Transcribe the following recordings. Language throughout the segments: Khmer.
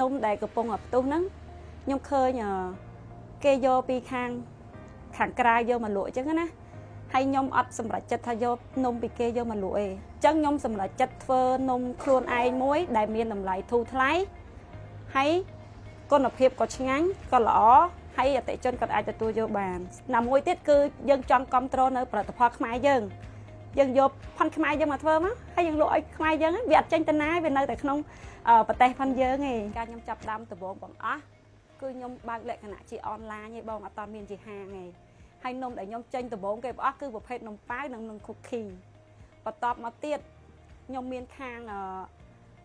នំដែលកំពុងតែផ្ទុះហ្នឹងខ្ញុំឃើញគេយកពីខាងខាងក្រៅយកមកលក់អញ្ចឹងណាហើយខ្ញុំអត់សម្រេចចិត្តថាយកនំពីគេយកមកលក់ទេអញ្ចឹងខ្ញុំសម្រេចចិត្តធ្វើនំខ្លួនឯងមួយដែលមានតម្លៃធូរថ្លៃហើយគុណភាពក៏ឆ្ងាញ់ក៏ល្អហើយអតិថិជនក៏អាចទទួលយកបានណាមួយទៀតគឺយើងចង់គ្រប់គ្រងនៅផលិតផលខ្មែរយើងយើងយកផនខ្មែរយើងមកធ្វើមកហើយយើងលក់ឲ្យខ្មែរយើងវាអត់ចេញទៅណាវានៅតែក្នុងប្រទេសផនយើងឯងការខ្ញុំចាប់ដើមដំបូងបងអស់គឺខ្ញុំបើកលក្ខណៈជាអនឡាញឯងបងអត់តមានជាហាងឯងហើយនំដែលខ្ញុំចេញដំបូងគេបងអស់គឺប្រភេទនំប៉ាវនិងនំ cookie បន្ទាប់មកទៀតខ្ញុំមានខាង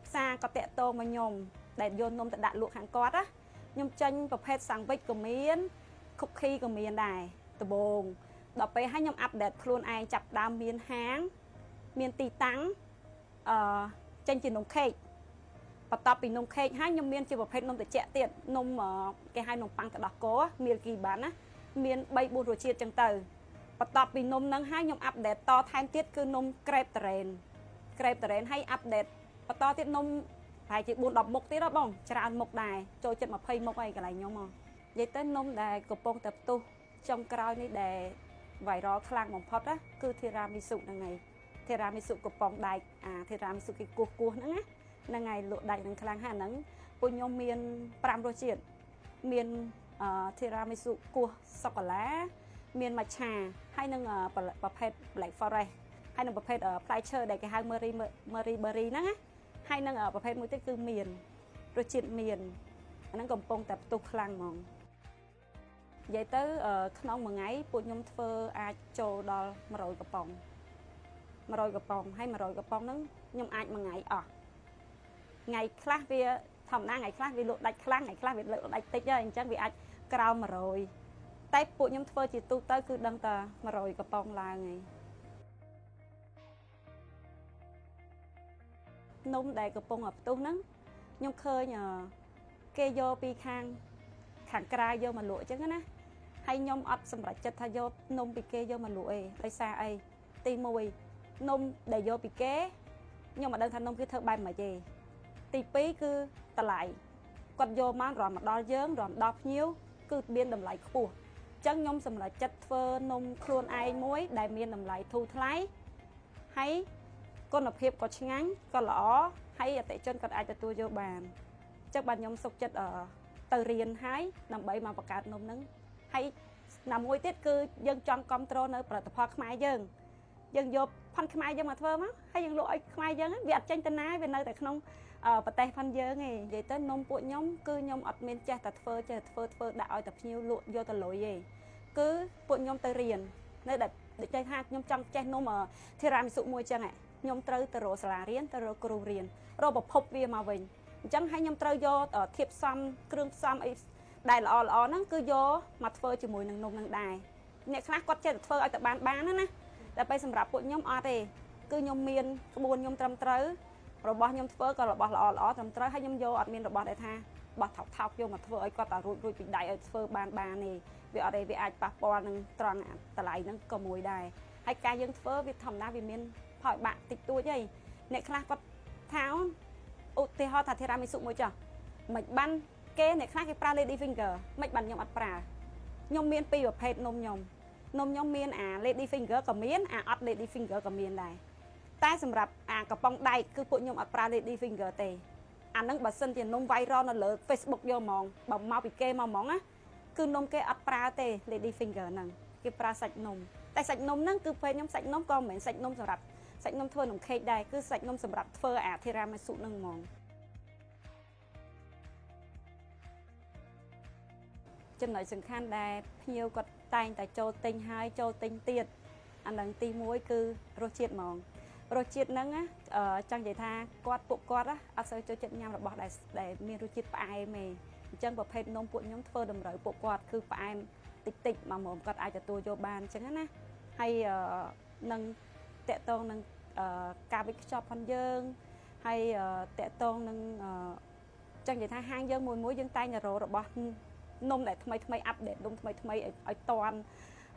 ផ្សារក៏តាក់ទងមកខ្ញុំដែលយកនំទៅដាក់លក់ខាងគាត់ណាខ្ញុំចេញប្រភេទសាំងវិចក៏មាន cookie ក៏មានដែរដំបូងដល់ពេលឲ្យខ្ញុំupdate ខ្លួនឯងចាប់ដើមមានហាងមានទីតាំងចេញជានំខេកបន្ទាប់ពីនំខេកហើយខ្ញុំមានជាប្រភេទនំត្រជាក់ទៀតនំគេហៅនំប៉័ងទឹកដោះគោ Milky បានណាមាន3 4រសជាតិចឹងទៅបន្ទាប់ពីនំហ្នឹងហើយខ្ញុំupdate តថែមទៀតគឺនំក្រេបតារ៉េនក្រេបតារ៉េនហើយ update បន្តទៀតនំប្រហែលជា4 10មុខទៀតហ៎បងច្រើនមុខដែរចូលចិត្ត20មុខហើយកន្លែងខ្ញុំហ៎និយាយទៅនំដែលកំពុងតែផ្ទុះចុងក្រោយនេះដែល viral ខ្លាំងបំផុតណាគឺ tiramisu ហ្នឹងហើយ tiramisu កំប៉ុងដែកអា tiramisu គេគោះគោះហ្នឹងណាហ្នឹងហើយលក់ដាច់នឹងខ្លាំងហើយអាហ្នឹងពួកខ្ញុំមាន5រសជាតិមាន tiramisu គោះសូកូឡាមានមច្ឆាហើយនឹងប្រភេទ Black Forest ហើយនឹងប្រភេទផ្លែឈើដែលគេហៅ Merry Merry Berry ហ្នឹងណាហើយនឹងប្រភេទមួយទៀតគឺមានរសជាតិមានអាហ្នឹងកំពុងតែផ្ទុះខ្លាំងហ្មងនិយាយទៅក្នុងមួយថ្ងៃពួកខ្ញុំធ្វើអាចចូលដល់100កំប៉ុង100កំប៉ុងហើយ100កំប៉ុងហ្នឹងខ្ញុំអាចមួយថ្ងៃអស់ថ្ងៃខ្លះវាធម្មតាថ្ងៃខ្លះវាលក់ដាច់ខ្លាំងថ្ងៃខ្លះវាលក់ដាច់តិចហើយអញ្ចឹងវាអាចក្រោម100តែពួកខ្ញុំធ្វើជាទូទៅគឺដឹងតែ100កំប៉ុងឡើងហើយនំដែលកំពុងតែផ្ទុះហ្នឹងខ្ញុំឃើញគេយកពីខាងខាងក្រៅយកមកលក់អញ្ចឹងណាហើយខ្ញុំអត់សម្រេចចិត្តថាយកនំពីគេយកមកលក់ឯងដោយសារអីទី1នំដែលយកពីគេខ្ញុំមិនដឹងថានំគេធ្វើបែបម៉េចទេទី2គឺតម្លៃគាត់យកមករំមកដល់យើងរំដល់ភ្ញៀវគឺមានតម្លៃខ្ពស់អញ្ចឹងខ្ញុំសម្រេចចិត្តធ្វើនំខ្លួនឯងមួយដែលមានតម្លៃធូរថ្លៃហើយគុណភាពក៏ឆ្ងាញ់ក៏ល្អហើយអតិថិជនក៏អាចទទួលយកបានអញ្ចឹងបាទខ្ញុំសុខចិត្តទៅរៀនហើយដើម្បីមកបង្កើតនំហ្នឹងហើយណាមួយទៀតគឺយើងចង់គ្រប់គ្រងនៅផលិតផលខ្មែរយើងយើងយកផនខ្មែរយើងមកធ្វើមកហើយយើងលក់ឲ្យខ្មែរយើងវាអត់ចេញទៅណាវានៅតែក្នុងប្រទេសផនយើងឯងនិយាយទៅនំពួកខ្ញុំគឺខ្ញុំអត់មានចេះតែធ្វើចេះធ្វើធ្វើដាក់ឲ្យតែភ្ញៀវលក់យកទៅលុយទេគឺពួកខ្ញុំទៅរៀននៅដែលដូចចេះថាខ្ញុំចង់ចេះនំ tiramisu មួយចឹងខ្ញុំត្រូវទៅរកសាលារៀនទៅរកគ្រូរៀនរកប្រភពវាមកវិញអញ្ចឹងហើយខ្ញុំត្រូវយកធៀបផ្សំគ្រឿងផ្សំអីដែលល្អល្អហ្នឹងគឺយកមកធ្វើជាមួយនឹងនំនឹងដែរអ្នកខ្លះគាត់ចេះតែធ្វើឲ្យតែបានបានណាណាតែពេលសម្រាប់ពួកខ្ញុំអត់ទេគឺខ្ញុំមានក្បួនខ្ញុំត្រឹមត្រូវរបស់ខ្ញុំធ្វើក៏របស់ល្អល្អត្រឹមត្រូវហើយខ្ញុំយកអត់មានរបស់ដែលថាបោះថោកថោកយកមកធ្វើឲ្យគាត់តែរួចរួចពីដៃឲ្យធ្វើបានបានទេវាអត់ទេវាអាចប៉ះពាល់នឹងត្រង់តម្លៃហ្នឹងក៏មួយដែរហើយការយើងធ្វើវាធម្មតាវាមានផលបាក់តិចតួចហីអ្នកខ្លះគាត់ថាឧទាហរណ៍ថា tiramisu មួយចុះមិនបានគេអ្នកខ្លះគេប្រើ lady finger មិនបានខ្ញុំអត់ប្រើខ្ញុំមានពីរប្រភេទនំខ្ញុំនំខ្ញុំមានអា lady finger ក៏មានអាអត់ lady finger ក៏មានដែរតែសម្រាប់អាកំប៉ុងដែកគឺពួកខ្ញុំអត់ប្រើ lady finger ទេអាហ្នឹងបើសិនជានំ viral នៅលើ Facebook យកហ្មងបើមកពីគេមកហ្មងណាគឺនំគេអត់ប្រើទេ lady finger ហ្នឹងគេប្រើសាច់នំតែសាច់នំហ្នឹងគឺពេលខ្ញុំសាច់នំក៏មិនមែនសាច់នំសម្រាប់សាច់នំធ្វើនំខេកដែរគឺសាច់នំសម្រាប់ធ្វើអា tiramisu ហ្នឹងហ្មងចំណុចសំខាន់ដែលភ្ញៀវគាត់តែងតែចូលទិញហើយចូលទិញទៀតអានឹងទី1គឺរសជាតិហ្មងរសជាតិហ្នឹងណាចង់និយាយថាគាត់ពួកគាត់អត់សូវចូលចិត្តញ៉ាំរបស់ដែលដែលមានរសជាតិផ្អែមទេអញ្ចឹងប្រភេទនំពួកខ្ញុំធ្វើតម្រូវពួកគាត់គឺផ្អែមតិចតិចមកមុំគាត់អាចទទួលយកបានអញ្ចឹងណាហើយនឹងតកតងនឹងការវិខ្ចប់ផងយើងហើយតកតងនឹងចង់និយាយថាហាងយើងមួយមួយយើងតែងតែរករបស់នំដែលថ្មីថ្មីupdate នំថ្មីថ្មីឲ្យតាន់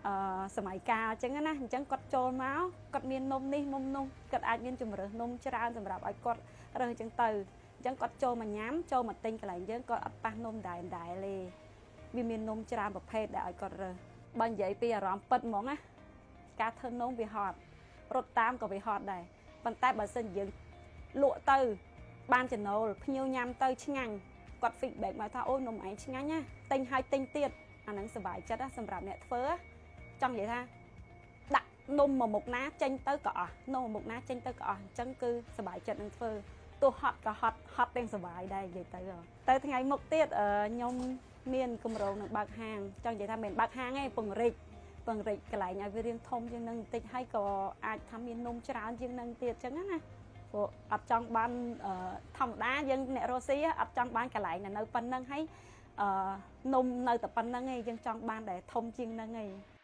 អឺសម័យកាលអញ្ចឹងណាអញ្ចឹងគាត់ចូលមកគាត់មាននំនេះនំនោះគាត់អាចមានជំរើសនំច្រើនសម្រាប់ឲ្យគាត់រើសអញ្ចឹងទៅ អញ្ចឹងគាត់ចូលមកញ៉ាំចូលមកទិញកន្លែងយើងគាត់អត់ប៉ះនំដែរដែរទេវាមាននំច្រើនប្រភេទដែលឲ្យគាត់រើសបើនិយាយពីអារម្មណ៍ពិតហ្មងណាការធ្វើនំវាហត់រត់តាមក៏វាហត់ដែរប៉ុន្តែបើសិនជាយើងលក់ទៅបានចំណូលភ្ញៀវញ៉ាំទៅឆ្ងាញ់គាត់ feedback មកថាអូនំឯងឆ្ងាញ់ណាទិញហើយទិញទៀតអាហ្នឹងសប្បាយចិត្តណាសម្រាប់អ្នកធ្វើចង់និយាយថាដាក់នំមួយមុខណាចេញទៅក៏អស់នំមួយមុខណាចេញទៅក៏អស់អញ្ចឹងគឺសប្បាយចិត្តនឹងធ្វើទោះហត់ក៏ហត់ហត់ទាំងសប្បាយដែរនិយាយទៅទៅថ្ងៃមុខទៀតខ្ញុំមានគម្រោងនឹងបើកហាងចង់និយាយថាមិនបើកហាងទេពង្រីកពង្រីកកន្លែងឲ្យវារៀងធំជាងនឹងបន្តិចហើយក៏អាចថាមាននំច្រើនជាងនឹងទៀតអញ្ចឹងណាព្រោះអត់ចង់បានធម្មតាយើងអ្នករស់ស៊ីអត់ចង់បានកន្លែងនៅប៉ុណ្្នឹងហើយអឺនំនៅតែប៉ុណ្្នឹងឯងយើងចង់បានដែលធំជាងនឹងឯង។